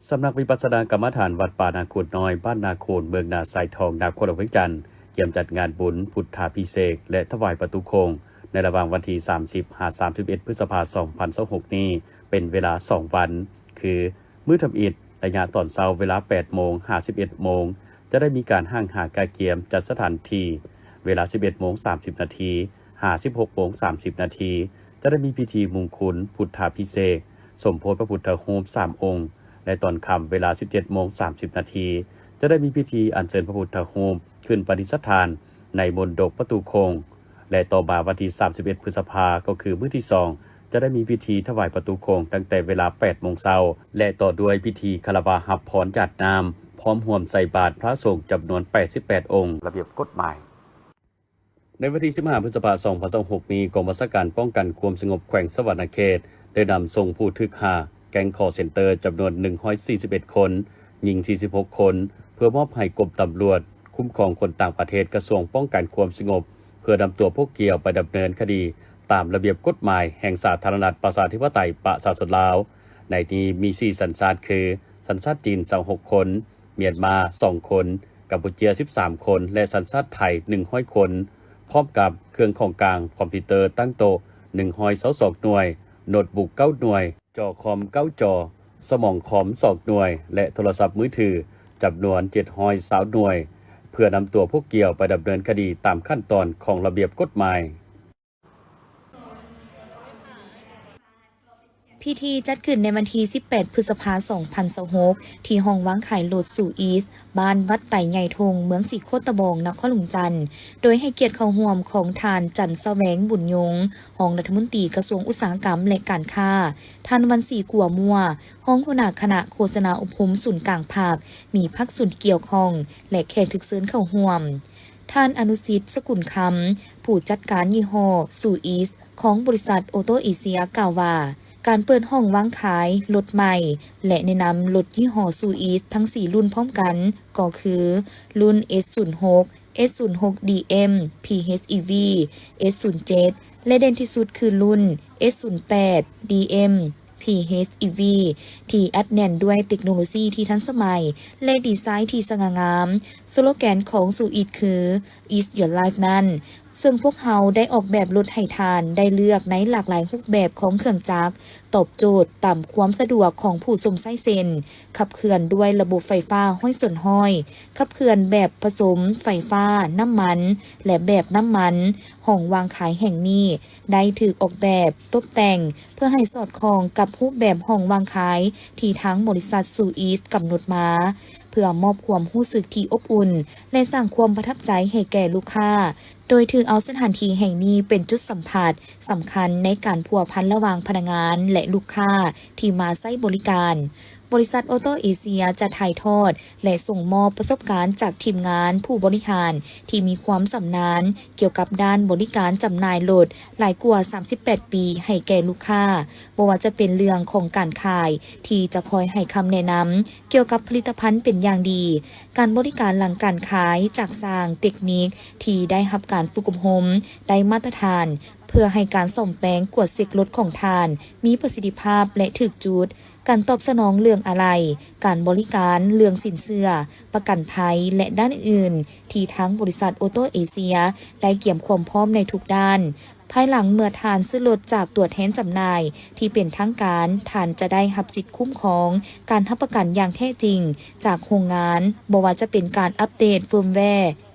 ສຳນັກວິປັດສະນາກຳມະຖານວັດປ່ານາໂຄດນ້ອຍ ບ້ານນາໂຄດ ເມືອງນາຊາຍທອງ ນະຄອນຫຼວງວຽງຈັນ ກຽມຈັດງານບຸນພຸດທາພິເສກ ແລະ ຖວາຍປະຕູໂຂງ ໃນລະຫວ່າງວັນທີສາມສິບ ຫາ ສາມສິບເອັດ ພຶດສະພາ ສອງພັນຊາວຫົກນີ້ ເປັນເວລາສອງວັນ ຄື ມື້ທຳອິດ ໄລຍະຕອນເຊົ້າເວລາແປດໂມງ ຫາ ສິບເອັດໂມງ ຈະໄດ້ມີການຫ້າງຫາກະກຽມຈັດສະຖານທີ່ ເວລາສິບເອັດໂມງສາມສິບນາທີ ຫາ ສິບຫົກໂມງສາມສິບນາທີ ຈະໄດ້ມີພິທີມຸງຄຸນພຸດທາພິເສກ ສົມໂພດພະພຸດທະຮູບສາມອົງ ແລະ ຕອນຄ່ຳເວລາສິບເຈັດໂມງສາມສິບນາທີ ຈະໄດ້ມີພິທີອັນເຊີນພະພຸດທະຮູບຂຶ້ນປະດິດສະຖານໃນມົນດົກປະຕູໂຂງ ແລະ ຕໍ່ມາວັນທີສາມສິບເອັດ ພຶດສະພາ ກໍຄືມື້ທີສອງ ຈະໄດ້ມີພິທີຖວາຍປະຕູໂຂງຕັ້ງແຕ່ເວລາແປດໂມງເຊົ້າ ແລະ ຕໍ່ດ້ວຍພິທີຄາລະວະຮັບພອນຢາດນ້ຳ ພ້ອມຮ່ວມໃສ່ບາດພະສົງຈຳນວນແປດສິບແປດອົງ. ລະບຽບກົດໝາຍ ໃນວັນທີສິບຫ້າ ພຶດສະພາ ສອງພັນຊາວຫົກນີ້ ກອງບັນຊາການປ້ອງກັນຄວາມສະຫງົບແຂວງສະຫວັນນະເຂດ ໄດ້ນຳສົ່ງຜູ້ຖືກຫາແກ້ງຄໍເຊັນເຕີຈຳນວນໜຶ່ງຮ້ອຍສີ່ສິບເອັດຄົນ, ຍິງສີ່ສິບຫົກຄົນ ເພື່ອມອບໃຫ້ກົມຕຳຫຼວດຄຸ້ມຄອງຄົນຕ່າງປະເທດ ກະຊວງປ້ອງກັນຄວາມສະຫງົບ ເພື່ອນຳຕົວພວກກ່ຽວໄປດຳເນີນຄະດີຕາມລະບຽບກົດໝາຍແຫ່ງສາທາລະນະລັດປະຊາທິປະໄຕປະຊາຊົນລາວ. ໃນນີ້ມີສີ່ສັນຊາດຄື ສັນຊາດຈີນຊາວຫົກຄົນ, ມຽນມາສອງຄົນ, ກຳປູເຈຍສິບສາມຄົນ ແລະ ສັນຊາດໄທໜຶ່ງຮ້ອຍຄົນ, ພ້ອມກັບເຄື່ອງຂອງກາງຄອມພິວເຕີຕັ້ງໂຕະໜຶ່ງຮ້ອຍຊາວສອງໜ່ວຍ, ໂນດບຸກເກົ້າໜ່ວຍ, ຈໍຄອມເກົ້າຈໍ, ສະໝອງຄອມສອງໜ່ວຍ ແລະ ໂທລະສັບມືຖືຈຳນວນເຈັດຮ້ອຍຊາວໜ່ວຍ ເພື່ອນຳຕົວພວກກ່ຽວໄປດຳເນີນຄະດີຕາມຂັ້ນຕອນຂອງລະບຽບກົດໝາຍ. ພິທີຈັດຂຶ້ນໃນວັນທີສິບແປດ ພຶດສະພາ ສອງພັນຊາວຫົກ ທີ່ຫ້ອງວາງຂາຍລົດຊູອີສ ບ້ານວັດໄຕໃຫຍ່ທົ່ງ ເມືອງສີໂຄດຕະບອງ ນະຄອນຫຼວງວຽງຈັນ ໂດຍໃຫ້ກຽດເຂົ້າຮ່ວມຂອງທ່ານ ຈັນສະແຫວງ ບຸນຍົງ ຮອງລັດຖະມົນຕີກະຊວງອຸດສາຫະກຳ ແລະ ການຄ້າ, ທ່ານ ວັນສີ ກົວມົວ ຮອງຫົວໜ້າຄະນະໂຄສະນາອົບຮົມສູນກາງພັກ, ມີພາກສ່ວນທີ່ກ່ຽວຂ້ອງ ແລະ ແຂກຖືກເຊີນເຂົ້າຮ່ວມ. ທ່ານ ອະນຸສິດ ສະກຸນຄຳ ຜູ້ຈັດການຍີ່ຫໍ້ຊູອີສ ຂອງບໍລິສັດໂອໂຕເອເຊຍ ກ່າວວ່າ ການເປີດຫ້ອງວາງຂາຍລົດໃໝ່ ແລະ ແນະນຳລົດຍີ່ຫໍ້ຊູອີສທັງສີ່ລຸ້ນພ້ອມກັນ ກໍຄື ລຸ້ນ ເອສສູນຫົກ, ເອສສູນຫົກດີເອັມ ພີເອັດອີວີ, ເອສສູນເຈັດ ແລະ ເດັ່ນທີ່ສຸດຄືລຸ້ນ ເອສສູນແປດດີເອັມ ພີເອັດອີວີ ທີ່ອັດແໜ້ນດ້ວຍເຕັກໂນໂລຊີທີ່ທັນສະໄໝ ແລະ ດີໄຊທີ່ສະຫງ່າງາມ. ສະໂລແກນຂອງຊູອີສຄື It's Your Life ນັ້ນ ເຊິ່ງພວກເຮົາໄດ້ອອກແບບລົດໃຫ້ທ່ານໄດ້ເລືອກໃນຫຼາກຫຼາຍຮູບແບບຂອງເຄື່ອງຈັກ, ຕອບໂຈດຕາມຄວາມສະດວກຂອງຜູ້ຊົມໃຊ້ເຊັ່ນ ຂັບເຄື່ອນດ້ວຍລະບົບໄຟຟ້າຮ້ອຍສ່ວນຮ້ອຍ, ຂັບເຄື່ອນແບບປະສົມໄຟຟ້າ, ນ້ຳມັນ ແລະ ແບບນ້ຳມັນ. ຫ້ອງວາງຂາຍແຫ່ງນີ້ ໄດ້ຖືກອອກແບບຕົບແຕ່ງເພື່ອໃຫ້ສອດຄ່ອງກັບຮູບແບບຫ້ອງວາງຂາຍທີ່ທາງບໍລິສັດຊູອີສກຳນົດມາ, ເພື່ອມອບຄວາມຮູ້ສຶກທີ່ອົບອຸ່ນ ແລະ ສ້າງຄວາມປະທັບໃຈໃຫ້ແກ່ລູກຄ້າ, ໂດຍຖືເອົາສະຖານທີ່ແຫ່ງນີ້ເປັນຈຸດສຳຜັດສຳຄັນໃນການພົວພັນລະຫວ່າງພະນັກງານ ແລະ ລູກຄ້າທີ່ມາໃຊ້ບໍລິການ. ບໍລິສັດໂອໂຕເອເຊຍຈະຖ່າຍທອດ ແລະ ສົ່ງມອບປະສົບການຈາກທີມງານຜູ້ບໍລິຫານທີ່ມີຄວາມຊຳນານກ່ຽວກັບດ້ານບໍລິການຈຳໜ່າຍລົດຫຼາຍກວ່າສາມສິບແປດປີໃຫ້ແກ່ລູກຄ້າ, ບໍ່ວ່າຈະເປັນເລື່ອງຂອງການຂາຍທີ່ຈະຄອຍໃຫ້ຄຳແນະນຳກ່ຽວກັບຜະລິດຕະພັນເປັນຢ່າງດີ, ການບໍລິການຫຼັງການຂາຍຈາກຊ່າງເຕັກນິກທີ່ໄດ້ຮັບການຝຶກອົບຮົມໄດ້ມາດຕະຖານ ເພື່ອໃຫ້ການສ້ອມແປງກວດເຊັກລົດຂອງທ່ານມີປະສິດທິພາບ ແລະ ຖືກຈຸດ, ການຕອບສະໜອງເລື່ອງອາໄຫຼ່, ການບໍລິການເລື່ອງສິນເຊື່ອ, ປະກັນໄພ ແລະ ດ້ານອື່ນໆ ທີ່ທາງບໍລິສັດໂອໂຕເອເຊຍໄດ້ກຽມຄວາມພ້ອມໃນທຸກດ້ານ. ພາຍຫຼັງເມື່ອທ່ານຊື້ລົດຈາກຕົວແທນຈຳໜ່າຍທີ່ເປັນທາງການ, ທ່ານຈະໄດ້ຮັບສິດຄຸ້ມຄອງການຮັບປະກັນຢ່າງແທ້ຈິງຈາກໂຮງງານ, ບໍ່ວ່າຈະເປັນການອັບເດດເຟີມແວ,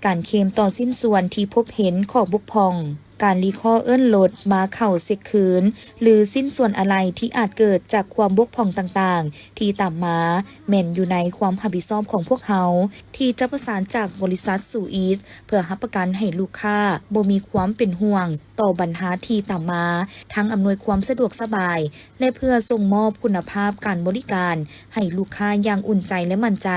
ການເຄມຕໍ່ຊິ້ນສ່ວນທີ່ພົບເຫັນຂໍ້ບົກຜ່ອງ, ການຣີຄໍເອີ້ນລົດມາເຂົ້າເຊັກຄືນ ຫຼື ຊິ້ນສ່ວນອາໄຫຼ່ທີ່ອາດເກີດຈາກຄວາມບົກຜ່ອງຕ່າງໆທີ່ຕາມມາ ແມ່ນຢູ່ໃນຄວາມຮັບຜິດຊອບຂອງພວກເຮົາ ທີ່ຈະປະສານຈາກບໍລິສັດຊູອີສ ເພື່ອຮັບປະກັນໃຫ້ລູກຄ້າບໍ່ມີຄວາມເປັນຫ່ວງຕໍ່ບັນຫາທີ່ຕາມມາ, ທັງອຳນວຍຄວາມສະດວກສະບາຍ ແລະ ເພື່ອສົ່ງມອບຄຸນນະພາບການບໍລິການໃຫ້ລູກຄ້າຢ່າງອຸ່ນໃຈ ແລະ ໝັ້ນໃຈ,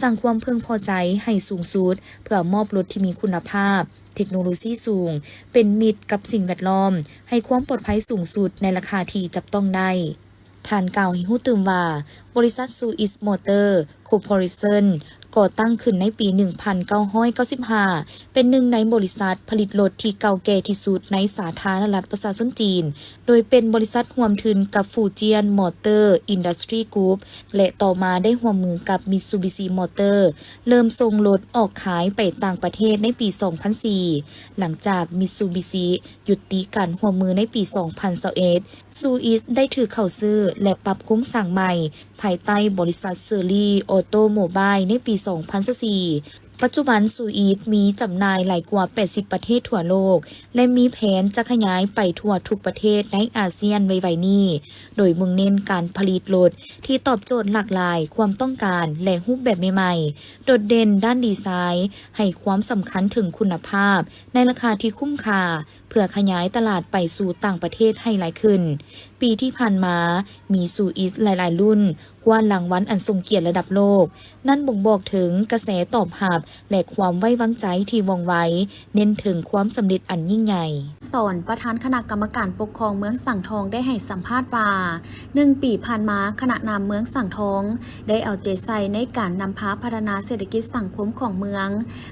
ສ້າງຄວາມເພິ່ງພໍໃຈໃຫ້ສູງສຸດ ເພື່ອມອບລົດທີ່ມີຄຸນນະພາບ, ເທັກໂນໂລຊີສູງ, ເປັນມິດກັບສິ່ງແວດລ້ອມ, ໃຫ້ຄວາມປອດໄພສູງສຸດໃນລາຄາທີ່ຈັບຕ້ອງໄດ້. ທ່ານກ່າວໃຫ້ຮູ້ຕື່ມວ່າ, ບໍລິສັດ Suez Motor Corporation ຂ ກໍ່ຕັ້ງຂຶ້ນໃນປີໜຶ່ງພັນເກົ້າຮ້ອຍເກົ້າສິບຫ້າ ເປັນໜຶ່ງໃນບໍລິສັດຜະລິດລົດທີ່ເກົ່າແກ່ທີ່ສຸດໃນສາທາລະນະລັດປະຊາຊົນຈີນ, ໂດຍເປັນບໍລິສັດຮ່ວມທຶນກັບຟູຈຽນມໍເຕີອິນດັສທຣີກຣຸບ ແລະ ຕໍ່ມາໄດ້ຮ່ວມມືກັບມິດຊູບິຊິມໍເຕີ ເລີ່ມສົ່ງລົດອອກຂາຍໄປຕ່າງປະເທດໃນປີສອງພັນສີ່ ຫຼັງຈາກມິດຊູບິຊິ ຍຸຕິການຮ່ວມມືໃນປີສອງພັນຊາວເອັດ, ຊູອິດໄດ້ຖືກເຂົ້າຊື້ ແລະ ປັບໂຄງສ້າງໃໝ່ ພາຍໃຕ້ບໍລິສັດເຊີຣີອໍໂຕໂມບາຍໃນປີສອງພັນຊາວສີ່. ປັດຈຸບັນ ຊູອິດມີຈຳໜ່າຍຫຼາຍກວ່າແປດສິບປະເທດທົ່ວໂລກ ແລະ ມີແຜນຈະຂະຫຍາຍໄປທົ່ວທຸກປະເທດໃນອາຊຽນໄວໆນີ້, ໂດຍມຸ່ງເນັ້ນການຜະລິດລົດທີ່ຕອບໂຈດຫຼາກຫຼາຍຄວາມຕ້ອງການ ແລະ ຮູບແບບໃໝ່ໆ, ໂດດເດັ່ນດ້ານດີໄຊ, ໃຫ້ຄວາມສຳຄັນເຖິງຄຸນນະພາບ ໃນລາຄາທີ່ຄຸ້ມຄ່າ ເພື່ອຂະຫຍາຍຕະຫຼາດໄປສູ່ຕ່າງປະເທດໃຫ້ຫຼາຍຂຶ້ນ. ປີທີ່ຜ່ານມາ, ມີຊູອິດຫຼາຍໆລຸ້ນກວາດລາງວັນອັນຊົງກຽດລະດັບໂລກ. ນັ້ນບົ່ງບອກເຖິງກະແສຕອບຮັບ ແລະ ຄວາມໄວ້ວາງໃຈທີ່ວ່ອງໄວ, ເນັ້ນເຖິງຄວາມສຳເລັດອັນຍິ່ງໃຫຍ່. ສອນ ປະທານຄະນະກຳມະການປົກຄອງເມືອງສັງທອງ ໄດ້ໃຫ້ສຳພາດວ່າ ໜຶ່ງປີຜ່ານມາ, ຄະນະນຳເມືອງສັງທອງ ໄດ້ເອົາໃຈໃສ່ໃນການນຳພາພັດທະນາເສດຖະກິດສັງຄົມຂອງເມືອງ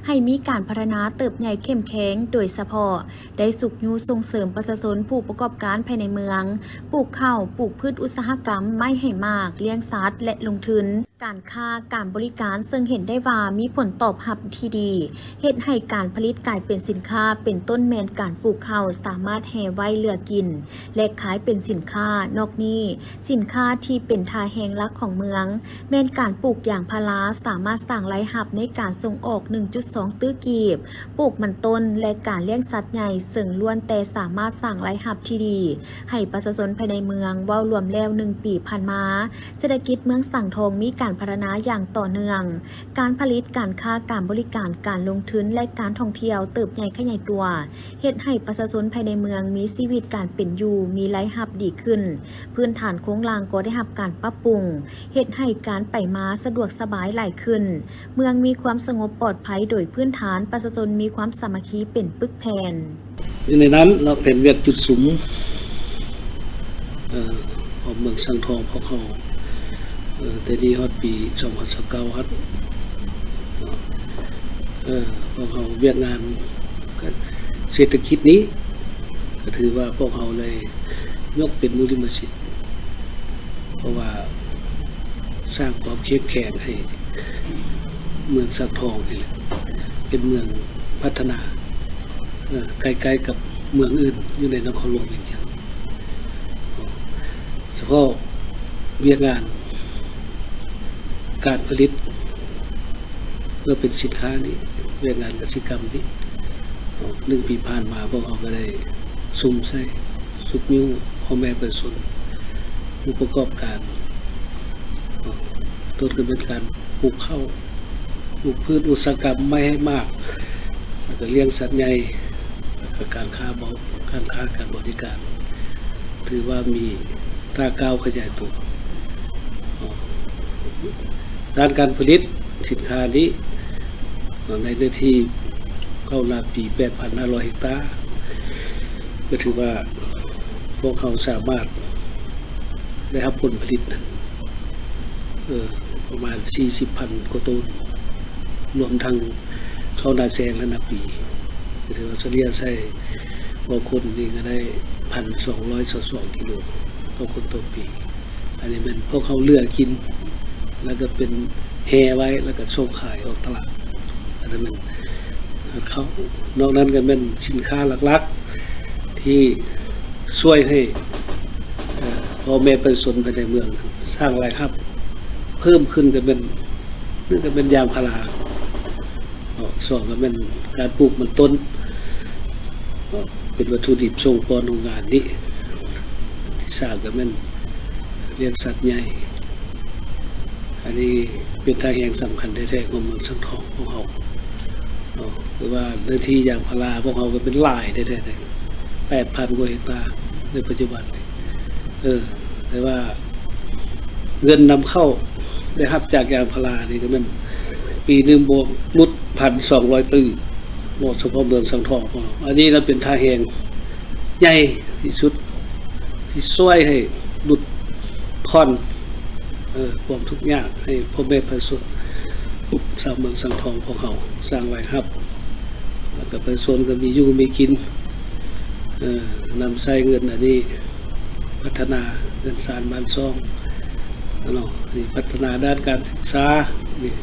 ໃຫ້ມີການພັດທະນາເຕີບໃຫຍ່ເຂັ້ມແຂງ, ໂດຍສະເພາະໄດ້ຊຸກຍູ້ສົ່ງເສີມປະຊາຊົນຜູ້ປະກອບການພາຍໃນເມືອງ ປູກເຂົ້າ, ປູກພືດອຸດສາຫະກຳ, ໄມ້ໃຫ້ໝາກ, ລ້ຽງສັດ ແລະ ລົງທຶນການຄ້າການບໍລິການ, ເຊິ່ງເຫັນໄດ້ວ່າມີຜົນຕອບຮັບທີ່ດີ, ເຮັດໃຫ້ການຜະລິດກາຍເປັນສິນຄ້າ, ເປັນຕົ້ນແມ່ນການປູກເຂົ້າສາມາດແຮ່ໄວ້ເຫຼືອກິນ ແລະ ຂາຍເປັນສິນຄ້າ. ນອກນີ້, ສິນຄ້າທີ່ເປັນທ່າແຮງຫຼັກຂອງເມືອງ ແມ່ນການປູກຢາງພາລາ, ສາມາດສ້າງລາຍຮັບໃນການສົ່ງອອກໜຶ່ງຈຸດສອງຕື້ກີບ, ປູກມັນຕົ້ນ ແລະ ການລ້ຽງສັດໃຫຍ່, ເຊິ່ງລ້ວນແຕ່ສາມາດສ້າງລາຍຮັບທີ່ດີໃຫ້ປະຊາຊົນພາຍໃນເມືອງ. ເວົ້າລວມແລ້ວ, ໜຶ່ງປີຜ່ານມາ, ເສດຖະກິດເມືອງສັງທອງມີການພັດທະນາຢ່າງຕໍ່ເນື່ອງ. ການຜະລິດ, ການຄ້າ, ການບໍລິການ, ການລົງທຶນ ແລະ ການທ່ອງທ່ຽວເຕີບໃຫຍ່ຂະຫຍາຍຕົວ, ເຮັດໃຫ້ປະຊາຊົນພາຍໃນເມືອງມີຊີວິດການເປັນຢູ່, ມີລາຍຮັບດີຂຶ້ນ, ພື້ນຖານໂຄງລ່າງກໍໄດ້ຮັບການປັບປຸງ, ເຮັດໃຫ້ການໄປມາສະດວກສະບາຍຫຼາຍຂຶ້ນ, ເມືອງມີຄວາມສະຫງົບປອດໄພໂດຍພື້ນຖານ, ປະຊາຊົນມີຄວາມສາມັກຄີເປັນປຶກແຜ່ນ. ໃນນັ້ນເນາະ ແຜນວຽກຈຸດສຸມ ເອີ ຂອງເມືອງສັງທອງພວກເຮົາ ເອີ ແຕ່ນີ້ຮອດປີສອງພັນຊາວເກົ້າຫັ້ນເນາະ ເອີ ພວກເຮົາວຽກງານເສດຖະກິດນີ້ ກໍຖືວ່າພວກເຮົາໄດ້ຍົກເປັນມູນນິທິມະສິດ ເພາະວ່າສ້າງຄວາມເຂັ້ມແຂງໃຫ້ເມືອງສັງທອງນີ້ແຫຼະ ເປັນເມືອງພັດທະນາ ເອີ ໃກ້ໆກັບເມືອງອື່ນຢູ່ໃນນະຄອນຫຼວງວຽງຈັນ. ສະເພາະວຽກງານການຜະລິດເພື່ອເປັນສິນຄ້ານີ້ ວຽກງານກະສິກຳນີ້ ໜຶ່ງປີຜ່ານມາ ພວກເຮົາກໍໄດ້ສຸມໃສ່ ຊຸກຍູ້ພໍ່ແມ່ປະຊາຊົນ ຜູ້ປະກອບການ ຕົ້ນກໍແມ່ນການປູກເຂົ້າ ປູກພືດອຸດສາຫະກຳ ໄມ້ໃຫ້ໝາກ ແລ້ວກໍລ້ຽງສັດໃຫຍ່ ແລ້ວກໍການຄ້າບໍ ການຄ້າການບໍລິການ ຖືວ່າມີທ່າກ້າວຂະຫຍາຍຕົວ. ດ້ານການຜະລິດສິນຄ້ານີ້ ໃນເນື້ອທີ່ເຂົ້ານາປີ ແປດພັນຫ້າຮ້ອຍເຮັກຕາ ກໍຖືວ່າພວກເຮົາສາມາດໄດ້ຮັບຜົນຜະລິດ ເອີ ປະມານສີ່ສິບພັນກວ່າໂຕນ ລວມທັງເຂົ້ານາແຊງ ແລະ ນາປີ ກໍຖືວ່າສະເລ່ຍໃສ່ຕໍ່ຄົນນີ້ກໍໄດ້ພັນສອງຮ້ອຍຊາວສອງກິໂລຕໍ່ຄົນຕໍ່ປີ. ອັນນີ້ແມ່ນພວກເຮົາເຫຼືອກິນ ແລ້ວກໍເປັນແຮ່ໄວ້ ແລ້ວກໍສົ່ງຂາຍອອກຕະຫຼາດ ອັນນັ້ນແມ່ນເຂົ້າ. ນອກນັ້ນກໍແມ່ນສິນຄ້າຫຼັກໆ ທີ່ຊ່ວຍໃຫ້ ເອີ ພໍ່ແມ່ປະຊາຊົນພາຍໃນເມືອງສ້າງລາຍຮັບເພີ່ມຂຶ້ນ ກໍແມ່ນ ໜຶ່ງກໍແມ່ນຢາງພາລາ ສອງກໍແມ່ນການປູກມັນຕົ້ນ ເປັນວັດຖຸດິບສົ່ງປ້ອນໂຮງງານນີ້ ທີສາມກໍແມ່ນລ້ຽງສັດໃຫຍ່ ອັນນີ້ເປັນທ່າແຮງສຳຄັນແທ້ໆຂອງເມືອງສັງທອງຂອງເຮົາເນາະ ຄືວ່າເນື້ອທີ່ຢາງພາລາພວກເຮົາກໍເປັນຫຼາຍແທ້ໆ ແປດພັນກວ່າເຮັກຕາໃນປັດຈຸບັນນີ້ ເອີ ແຕ່ວ່າເງິນນຳເຂົ້າໄດ້ຮັບຈາກຢາງພາລານີ້ກໍແມ່ນປີໜຶ່ງບໍ່ຫຼຸດພັນສອງຮ້ອຍຕື້ ເນາະ ສະເພາະເມືອງສັງທອງຂອງເຮົາ ອັນນີ້ລະເປັນທ່າແຮງໃຫຍ່ທີ່ສຸດ ທີ່ຊ່ວຍໃຫ້ຫຼຸດຜ່ອນ ເອີ ຄວາມທຸກຍາກໃຫ້ພໍ່ແມ່ປະຊາຊົນ ຊາວເມືອງສັງທອງພວກເຮົາສ້າງລາຍຮັບ ແລ້ວກໍປະຊາຊົນກໍມີຢູ່ມີກິນ ເອີ ນຳໃຊ້ເງິນອັນນີ້ພັດທະນາເຮືອນຊານບ້ານຊ່ອງເນາະ ນີ້ພັດທະນາດ້ານການສຶກສາ ນີ້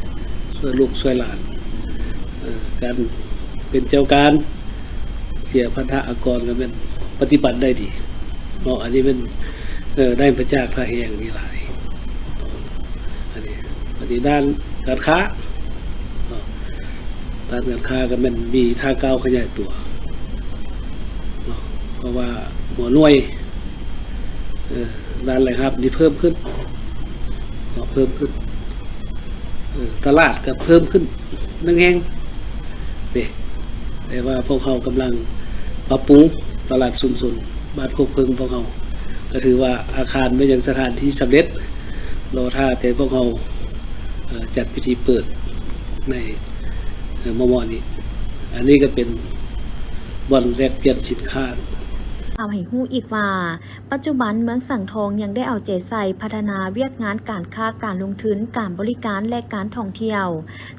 ຊ່ວຍລູກຊ່ວຍຫຼານ ເອີ ການເປັນເຈົ້າການ ເສຍພັນທະອາກອນກໍແມ່ນປະຕິບັດໄດ້ດີເນາະ ອັນນີ້ແມ່ນ ເອີ ໄດ້ມາຈາກທ່າແຮງນີ້ຫຼາຍ ອັນນີ້ ອັນນີ້ດ້ານການຄ້າເນາະ ດ້ານການຄ້າກໍແມ່ນມີທ່າກ້າວຂະຫຍາຍຕົວເນາະ ເພາະວ່າຫົວໜ່ວຍ ເອີ ດ້ານລາຍຮັບນີ້ເພີ່ມຂຶ້ນເນາະ ເພີ່ມຂຶ້ນ ເອີ ຕະຫຼາດກໍເພີ່ມຂຶ້ນໜຶ່ງແຫ່ງເດ້ ແຕ່ວ່າພວກເຮົາກຳລັງປັບປຸງຕະຫຼາດຊຸມຊົນບ້ານໂຄກເຜິ້ງພວກເຮົາ ກໍຖືວ່າອາຄານແມ່ນຫຍັງສະຖານທີ່ສຳເລັດ ລໍຖ້າແຕ່ພວກເຮົາ ເອີ ຈັດພິທີເປີດໃນ ເອີ ມໍ່ໆນີ້ ອັນນີ້ກໍເປັນບ່ອນແລກປ່ຽນສິນຄ້າ. ເອົາໃຫ້ຮູ້ອີກວ່າ ປັດຈຸບັນເມືອງສັງທອງຍັງໄດ້ເອົາໃຈໃສ່ພັດທະນາວຽກງານການຄ້າ, ການລົງທຶນ, ການບໍລິການ ແລະ ການທ່ອງທ່ຽວ,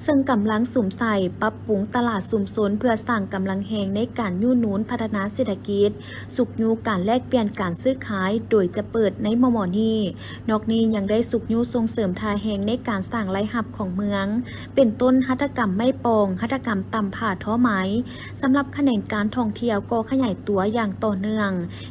ເຊິ່ງກຳລັງສຸມໃສ່ປັບປຸງຕະຫຼາດຊຸມຊົນ ເພື່ອສ້າງກຳລັງແຮງໃນການຍູ້ໜູນພັດທະນາເສດຖະກິດ, ຊຸກຍູ້ການແລກປ່ຽນການຊື້ຂາຍ ໂດຍຈະເປີດໃນມໍ່ໆນີ້. ນອກນີ້ຍັງໄດ້ຊຸກຍູ້ສົ່ງເສີມທ່າແຮງໃນການສ້າງລາຍຮັບຂອງເມືອງ, ເປັນຕົ້ນຫັດຖະກຳໄມ້ປອງ, ຫັດຖະກຳຕ່ຳຜ້າທໍໄໝ. ສຳລັບຂະແໜງການທ່ອງທ່ຽວກໍຂະຫຍາຍຕົວຢ່າງຕໍ່ເນື່ອງ,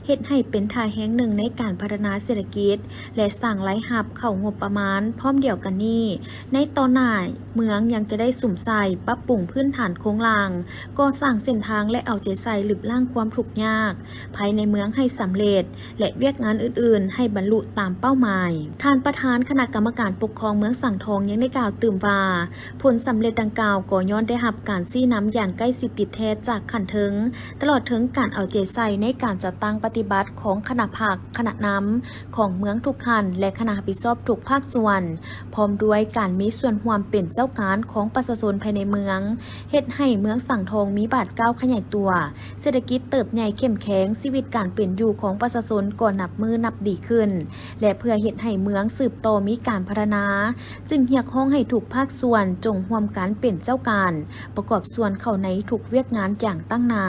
ເຮັດໃຫ້ເປັນທ່າແຮງໜຶ່ງໃນການພັດທະນາເສດຖະກິດ ແລະ ສ້າງລາຍຮັບເຂົ້າງົບປະມານ. ພ້ອມດຽວກັນນີ້, ໃນຕໍ່ໜ້າ, ເມືອງຍັງຈະໄດ້ສຸມໃສ່ປັບປຸງພື້ນຖານໂຄງລ່າງ, ກໍ່ສ້າງເສັ້ນທາງ ແລະ ເອົາໃຈໃສ່ລຶບລ້າງຄວາມທຸກຍາກພາຍໃນເມືອງໃຫ້ສຳເລັດ ແລະ ວຽກງານອື່ນໆໃຫ້ບັນລຸຕາມເປົ້າໝາຍ. ທ່ານປະທານຄະນະກຳມະການປົກຄອງເມືອງສັງທອງຍັງໄດ້ກ່າວຕື່ມວ່າ, ຜົນສຳເລັດດັ່ງກ່າວກໍຍ້ອນໄດ້ຮັບການຊີ້ນຳຢ່າງໃກ້ຊິດຕິດແທດຈາກຂັ້ນເທິງ, ຕະຫຼອດເຖິງການເອົາໃຈໃສ່ໃນການຈັດຕັ້ງປະຕິບັດຂອງຄະນະພັກ, ຄະນະນຳຂອງເມືອງທຸກຂັ້ນ ແລະ ຄະນະຮັບຜິດຊອບທຸກພາກສ່ວນ, ພ້ອມດ້ວຍການມີສ່ວນຮ່ວມເປັນເຈົ້າການຂອງປະຊາຊົນພາຍໃນເມືອງ, ເຮັດໃຫ້ເມືອງສັງທອງມີບາດກ້າວຂະຫຍາຍຕົວ, ເສດຖະກິດເຕີບໃຫຍ່ເຂັ້ມແຂງ, ຊີວິດການເປັນຢູ່ຂອງປະຊາຊົນກໍນັບມື້ນັບດີຂຶ້ນ ແລະ ເພື່ອເຮັດໃຫ້ເມືອງສືບຕໍ່ມີການພັດທະນາ, ຈຶ່ງຮຽກຮ້ອງໃຫ້ທຸກພາກສ່ວນຈົ່ງຮ່ວມກັນເປັນເຈົ້າການ, ປະກອບສ່ວນເຂົ້າໃນທຸກວຽກງານຢ່າງຕັ້ງໜ້າ.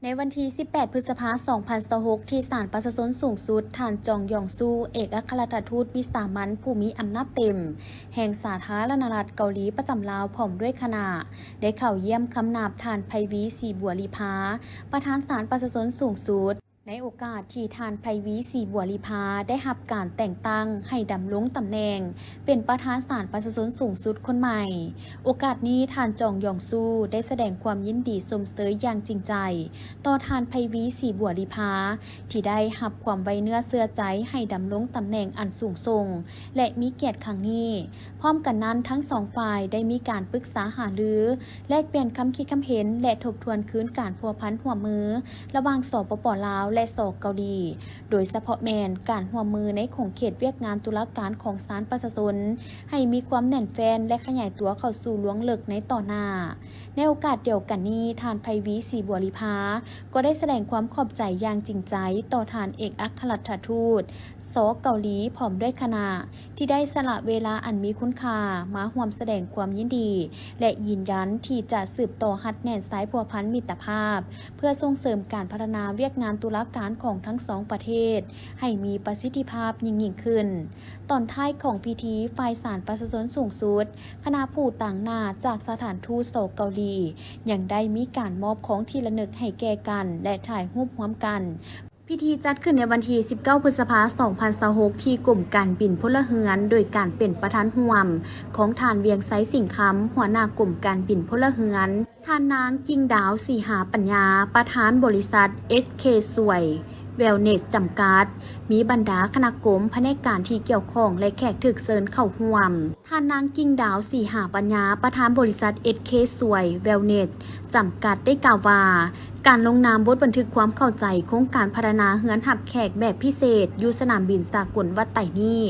ໃນວັນທີສິບແປດ ພຶດສະພາ ສອງພັນຊາວຫົກ ທີ່ສານປະຊາຊົນສູງສຸດ, ທ່ານ ຈອງຢອງຊູ ເອກອັກຄະລັດຖະທູດວິສາມັນຜູ້ມີອຳນາດເຕັມ ແຫ່ງສາທາລະນະລັດເກົາຫຼີປະຈຳລາວ ພ້ອມດ້ວຍຄະນະ ໄດ້ເຂົ້າຢ້ຽມຄຳນັບທ່ານ ໄພວີ ສີບົວລີພາ ປະທານສານປະຊາຊົນສູງສຸດ. ໃນໂອກາດທີ່ທ່ານ ໄພວີ ສີບົວລີພາ ໄດ້ຮັບການແຕ່ງຕັ້ງໃຫ້ດຳລົງຕຳແໜ່ງເປັນປະທານສານປະຊາຊົນສູງສຸດຄົນໃໝ່, ໂອກາດນີ້ ທ່ານ ຈອງຢອງຊູ ໄດ້ສະແດງຄວາມຍິນດີຊົມເຊີຍຢ່າງຈິງໃຈຕໍ່ທ່ານ ໄພວີ ສີບົວລີພາ ທີ່ໄດ້ຮັບຄວາມໄວ້ເນື້ອເຊື່ອໃຈໃຫ້ດຳລົງຕຳແໜ່ງອັນສູງສົ່ງ ແລະ ມີກຽດຄັ້ງນີ້. ພ້ອມກັນນັ້ນ, ທັງສອງຝ່າຍໄດ້ມີການປຶກສາຫາລື, ແລກປ່ຽນຄຳຄິດຄຳເຫັນ ແລະ ທົບທວນຄືນການພົວພັນຮ່ວມມືລະຫວ່າງ ສປປ ລາວ ແລະ ສ ເກົາຫຼີ, ໂດຍສະເພາະແມ່ນການຮ່ວມມືໃນຂົງເຂດວຽກງານຕຸລາການຂອງສານປະຊາຊົນ ໃຫ້ມີຄວາມແໜ້ນແຟ້ນ ແລະ ຂະຫຍາຍຕົວເຂົ້າສູ່ລວງເລິກໃນຕໍ່ໜ້າ. ໃນໂອກາດດຽວກັນນີ້, ທ່ານ ໄພວີ ສີບົວລີພາ ກໍໄດ້ສະແດງຄວາມຂອບໃຈຢ່າງຈິງໃຈຕໍ່ທ່ານເອກອັກຄະລັດຖະທູດ ສ ເກົາຫຼີ ພ້ອມດ້ວຍຄະນະ ທີ່ໄດ້ສະຫຼະເວລາອັນມີຄຸນຄ່າມາຮ່ວມສະແດງຄວາມຍິນດີ ແລະ ຢືນຢັນທີ່ຈະສືບຕໍ່ຮັດແໜ້ນສາຍພົວພັນມິດຕະພາບ ເພື່ອສົ່ງເສີມການພັດທະນາວຽກງານຕຸລາການຂອງທັງສອງປະເທດໃຫ້ມີປະສິດທິພາບຍິ່ງໆຂຶ້ນ. ຕອນທ້າຍຂອງພິທີ, ຝ່າຍສານປະຊາຊົນສູງສຸດ, ຄະນະຜູ້ຕາງໜ້າຈາກສະຖານທູດ ສ ເກົາຫຼີ ຍັງໄດ້ມີການມອບຂອງທີ່ລະນຶກໃຫ້ແກ່ກັນ ແລະ ຖ່າຍຮູບຮ່ວມກັນ. ພິທີຈັດຂຶ້ນໃນວັນທີສິບເກົ້າ ພຶດສະພາ ສອງພັນຊາວຫົກ ທີ່ກົມການບິນພົນລະເຮືອນ, ໂດຍການເປັນປະທານຮ່ວມຂອງທ່ານ ວຽງໄຊ ສິງຄຳ ຫົວໜ້າກົມການບິນພົນລະເຮືອນ, ທ່ານນາງ ກິ່ງດາວ ສີຫາປັນຍາ ປະທານບໍລິສັດ ເອສເຄ ສວຍ ແວວເນສ ຈຳກັດ, ມີບັນດາຄະນະກົມ, ພະແນກການທີ່ກ່ຽວຂ້ອງ ແລະ ແຂກຖືກເຊີນເຂົ້າຮ່ວມ. ທ່ານນາງ ກິ່ງດາວ ສີຫາປັນຍາ ປະທານບໍລິສັດ ເອສເຄ ສວຍ ແວວເນສ ຈຳກັດ ໄດ້ກ່າວວ່າ, ການລົງນາມບົດບັນທຶກຄວາມເຂົ້າໃຈໂຄງການພັດທະນາເຮືອນຮັບແຂກແບບພິເສດຢູ່ສະໜາມບິນສາກົນວັດໄຕນີ້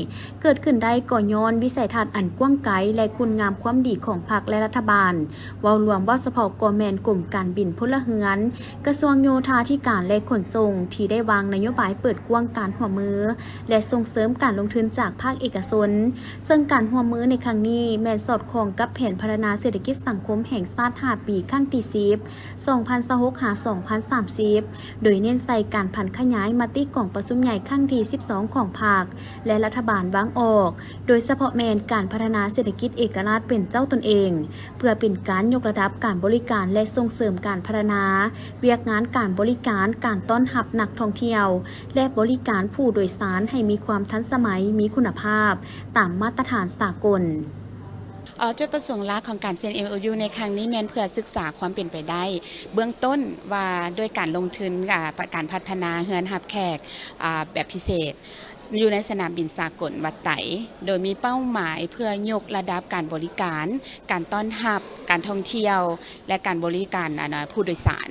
ເກີດຂຶ້ນໄດ້ກໍຍ້ອນວິໄສທັດອັນກວ້າງໄກ ແລະ ຄຸນງາມຄວາມດີຂອງພັກ ແລະ ລັດຖະບານ. ເວົ້າລວມ, ເວົ້າສະເພາະກໍແມ່ນກົມການບິນພົນລະເຮືອນ, ກະຊວງໂຍທາທິການ ແລະ ຂົນສົ່ງ ທີ່ໄດ້ວາງນະໂຍບາຍເປີດກວ້າງການຮ່ວມມື ແລະ ສົ່ງເສີມການລົງທຶນຈາກພາກເອກະຊົນ, ເຊິ່ງການຮ່ວມມືໃນຄັ້ງນີ້ແມ່ນສອດຄ່ອງກັບແຜນພັດທະນາເສດຖະກິດສັງຄົມແຫ່ງຊາດຫ້າປີ ຄັ້ງທີສິບ ສອງພັນຊາວຫົກ ຫາ ສອງພັນສາມສິບ ໂດຍເນັ້ນໃສ່ການຜັນຂະຫຍາຍມະຕິກອງປະຊຸມໃຫຍ່ຄັ້ງທີສິບສອງຂອງພັກ ແລະ ລັດຖະບານວາງອອກ, ໂດຍສະເພາະແມ່ນການພັດທະນາເສດຖະກິດເອກະລາດເປັນເຈົ້າຕົນເອງ, ເພື່ອເປັນການຍົກລະດັບການບໍລິການ ແລະ ສົ່ງເສີມການພັດທະນາວຽກງານການບໍລິການ, ການຕ້ອນຮັບນັກທ່ອງທ່ຽວ ແລະ ບໍລິການຜູ້ໂດຍສານໃຫ້ມີຄວາມທັນສະໄໝ, ມີຄຸນນະພາບ, ຕາມມາດຕະຖານສາກົນ. ເອີ ຈຸດປະສົງຫຼັກຂອງການເຊັນ ເອັມໂອຢູ ໃນຄັ້ງນີ້ແມ່ນເພື່ອສຶກສາຄວາມເປັນໄປໄດ້ເບື້ອງຕົ້ນວ່າດ້ວຍການລົງທຶນ ອາ ການພັດທະນາເຮືອນຮັບແຂກ ອາ ແບບພິເສດ ຢູ່ໃນສະໜາມບິນສາກົນວັດໄຕ, ໂດຍມີເປົ້າໝາຍເພື່ອຍົກລະດັບການບໍລິການ, ການຕ້ອນຮັບ, ການທ່ອງທ່ຽວ ແລະ ການບໍລິການ ອັນ ຜູ້ໂດຍສານ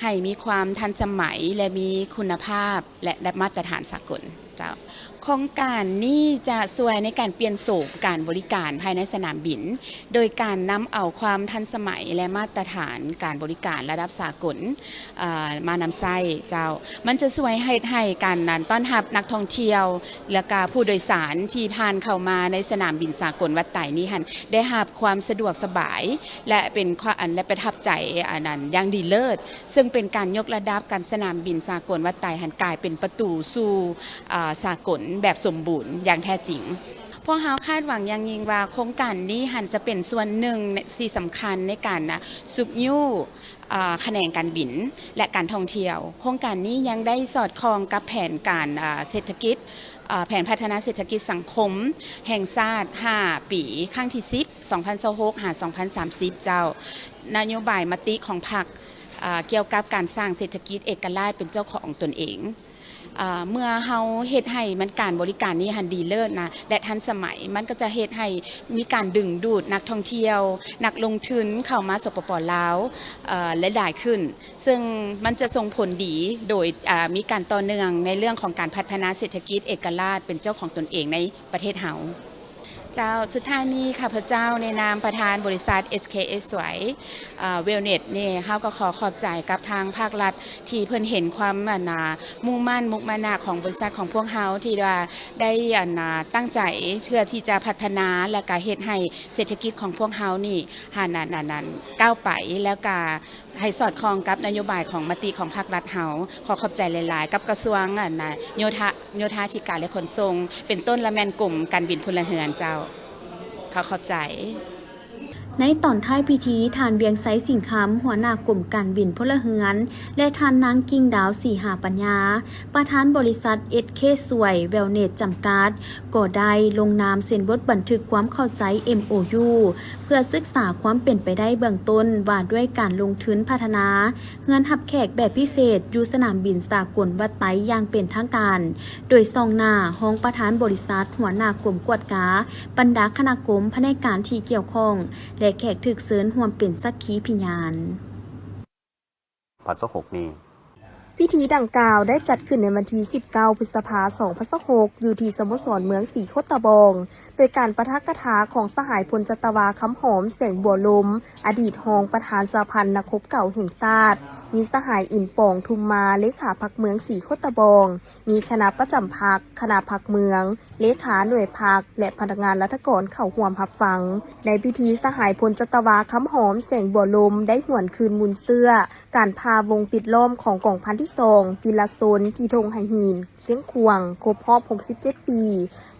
ໃຫ້ມີຄວາມທັນສະໄໝ ແລະ ມີຄຸນນະພາບ ແລະ ໄດ້ມາດຕະຖານສາກົນເຈົ້າ. ໂຄງການນີ້ຈະຊ່ວຍໃນການປ່ຽນໂສມການບໍລິການພາຍໃນສະໜາມບິນ ໂດຍການນຳເອົາຄວາມທັນສະໄໝ ແລະ ມາດຕະຖານການບໍລິການລະດັບສາກົນ ເອີ ມານຳໃຊ້ເຈົ້າ. ມັນຈະຊ່ວຍເຮັດໃຫ້ການ ອັນ ຕ້ອນຮັບນັກທ່ອງທ່ຽວ ແລະ ກະຜູ້ໂດຍສານທີ່ຜ່ານເຂົ້າມາໃນສະໜາມບິນສາກົນວັດໄຕນີ້ຫັ້ນ ໄດ້ຮັບຄວາມສະດວກສະບາຍ ແລະ ເປັນຄວາມ ອັນ ແລະ ປະທັບໃຈ ອັນ ອັນ ຢ່າງດີເລີດ, ເຊິ່ງເປັນການຍົກລະດັບການສະໜາມບິນສາກົນວັດໄຕຫັ້ນກາຍເປັນປະຕູສູ່ ອາ ສາກົນແບບສົມບູນຢ່າງແທ້ຈິງ. ພວກເຮົາຄາດຫວັງຢ່າງຍິ່ງວ່າໂຄງການນີ້ຫັ້ນຈະເປັນສ່ວນໜຶ່ງທີ່ສຳຄັນໃນການ ອາ ຊຸກຍູ້ ອາ ຂະແໜງການບິນ ແລະ ການທ່ອງທ່ຽວ. ໂຄງການນີ້ຍັງໄດ້ສອດຄ່ອງກັບແຜນການ ອາ ເສດຖະກິດ ອາ ແຜນພັດທະນາເສດຖະກິດສັງຄົມແຫ່ງຊາດຫ້າປີ ຄັ້ງທີສິບ ສອງພັນຊາວຫົກ ຫາ ສອງພັນສາມສິບ ເຈົ້າ. ນະໂຍບາຍມະຕິຂອງພັກ ອາ ກ່ຽວກັບການສ້າງເສດຖະກິດເອກະລາດເປັນເຈົ້າຂອງຕົນເອງ. ອາ ເມື່ອເຮົາເຮັດໃຫ້ມັນການບໍລິການນີ້ຫັ້ນດີເລີດນະ ແລະ ທັນສະໄໝ, ມັນກໍຈະເຮັດໃຫ້ມີການດຶງດູດນັກທ່ອງທ່ຽວ, ນັກລົງທຶນເຂົ້າມາ ສປປ ລາວ ເອີ ຫຼາຍໆຂຶ້ນ, ເຊິ່ງມັນຈະສົ່ງຜົນດີໂດຍ ອາ ມີການຕໍ່ເນື່ອງໃນເລື່ອງຂອງການພັດທະນາເສດຖະກິດເອກະລາດເປັນເຈົ້າຂອງຕົນເອງໃນປະເທດເຮົາ. ເຈົ້າ, ສຸດທ້າຍນີ້ ຂ້າພະເຈົ້າໃນນາມປະທານບໍລິສັດ ເອສເຄ ສວຍ ເອີ ເວລເນັດນີ້ ເຮົາກໍຂໍຂອບໃຈກັບທາງພາກລັດ ທີ່ເພິ່ນເຫັນຄວາມ ອັນນາ ມຸ່ງໝັ້ນມຸມານະຂອງບໍລິສັດຂອງພວກເຮົາ ທີ່ວ່າໄດ້ ອັນນາ ຕັ້ງໃຈເພື່ອທີ່ຈະພັດທະນາ ແລະ ກະເຮັດໃຫ້ເສດຖະກິດຂອງພວກເຮົານີ້ ຫັ້ນ ອັນ ອັນ ອັນ ກ້າວໄປ ແລ້ວກະ ໃຫ້ສອດຄ່ອງກັບນະໂຍບາຍຂອງມະຕິຂອງພາກລັດເຮົາ. ຂໍຂອບໃຈຫຼາຍໆ ກັບກະຊວງ ອັນນາ ໂຍທາ ໂຍທາທິການ ແລະ ຂົນສົ່ງ ເປັນຕົ້ນລະແມ່ນກົມການບິນພົນລະເຮືອນເຈົ້າ. ຂໍຂອບໃຈ. ໃນຕອນທ້າຍພິທີ, ທ່ານ ວຽງໄຊ ສິງຄຳ ຫົວໜ້າກົມການບິນພົນລະເຮືອນ ແລະ ທ່ານ ນາງ ກິ່ງດາວ ສີຫາປັນຍາ ປະທານບໍລິສັດ ເອສເຄ ສວຍ ເວລເນັດ ຈຳກັດ ກໍໄດ້ລົງນາມເຊັນບົດບັນທຶກຄວາມເຂົ້າໃຈ ເອັມໂອຢູ ເພື່ອສຶກສາຄວາມເປັນໄປໄດ້ເບື້ອງຕົ້ນວ່າດ້ວຍການລົງທຶນພັດທະນາເຮືອນຮັບແຂກແບບພິເສດຢູ່ສະໜາມບິນສາກົນວັດໄຕຢ່າງເປັນທາງການ, ໂດຍສ່ອງໜ້າຮອງປະທານບໍລິສັດ, ຫົວໜ້າກົມກວດກາ, ບັນດາຄະນະກົມພະແນກການທີ່ກ່ຽວຂ້ອງ ແລະ ແຂກຖືກເຊີນຮ່ວມເປັນສັກຂີພິຍານ. ພັນຊາວຫົກນີ້. ພິທີດັ່ງກ່າວໄດ້ຈັດຂຶ້ນໃນວັນທີສິບເກົ້າ ພຶດສະພາ ສອງພັນຊາວຫົກ ຢູ່ທີ່ສະໂມສອນເມືອງສີໂຄດຕະບອງ ໂດຍການປາຖະກະຖາຂອງສະຫາຍ ພົນຈັດຕະວາ ຄຳຫອມ ແສງບົວລົມ ອະດີດຮອງປະທານສະຫະພັນນັກຮົບເກົ່າແຫ່ງຊາດ, ມີສະຫາຍ ອິນປອງ ທຸມມາ ເລຂາພັກເມືອງສີໂຄດຕະບອງ, ມີຄະນະປະຈຳພັກ, ຄະນະພັກເມືອງ, ເລຂາໜ່ວຍພັກ ແລະ ພະນັກງານລັດຖະກອນເຂົ້າຮ່ວມຮັບຟັງ. ໃນພິທີ ສະຫາຍ ພົນຈັດຕະວາ ຄຳຫອມ ແສງບົວລົມ ໄດ້ຫວນຄືນມູນເຊື້ອ ການຜ່າວົງປິດລ້ອມຂອງກອງພັນທີສອງ ວິລະຊົນ ທີ່ທົ່ງໄຫຫີນ ຊຽງຂວາງ ຄົບຮອບຫົກສິບເຈັດປີ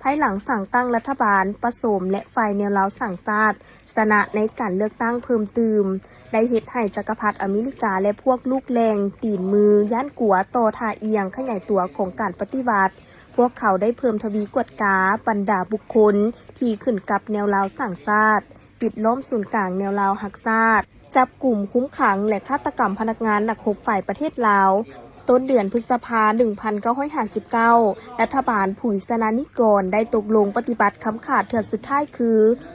ພາຍຫຼັງສ້າງຕັ້ງລັດຖະບານປະສົມ ແລະ ຝ່າຍແນວລາວສ້າງຊາດ ຊະນະໃນການເລືອກຕັ້ງເພີ່ມຕື່ມ ໄດ້ເຮັດໃຫ້ຈັກກະພັດອາເມລິກາ ແລະ ພວກລູກແຫຼ່ງຕີນມືຢ້ານກົວຕໍ່ທ່າອ່ຽງຂະຫຍາຍຕົວຂອງການປະຕິວັດ. ພວກເຂົາໄດ້ເພີ່ມທະວີກວດກາບັນດາບຸກຄົນທີ່ຂຶ້ນກັບແນວລາວສ້າງຊາດ, ປິດລ້ອມສູນກາງແນວລາວຮັກຊາດ, ຈັບກຸມ, ຄຸມຂັງ ແລະ ຄາດຕະກຳພະນັກງານນັກຮົບຝ່າຍປະເທດລາວ. ຕົ້ນເດືອນພຶດສະພາ ໜຶ່ງພັນເກົ້າຮ້ອຍຫ້າສິບເກົ້າ ລັດຖະບານຜຸຍສະນານິກອນໄດ້ຕົກລົງປະຕິບັດຄຳຂາດເທື່ອສຸດທ້າຍຄື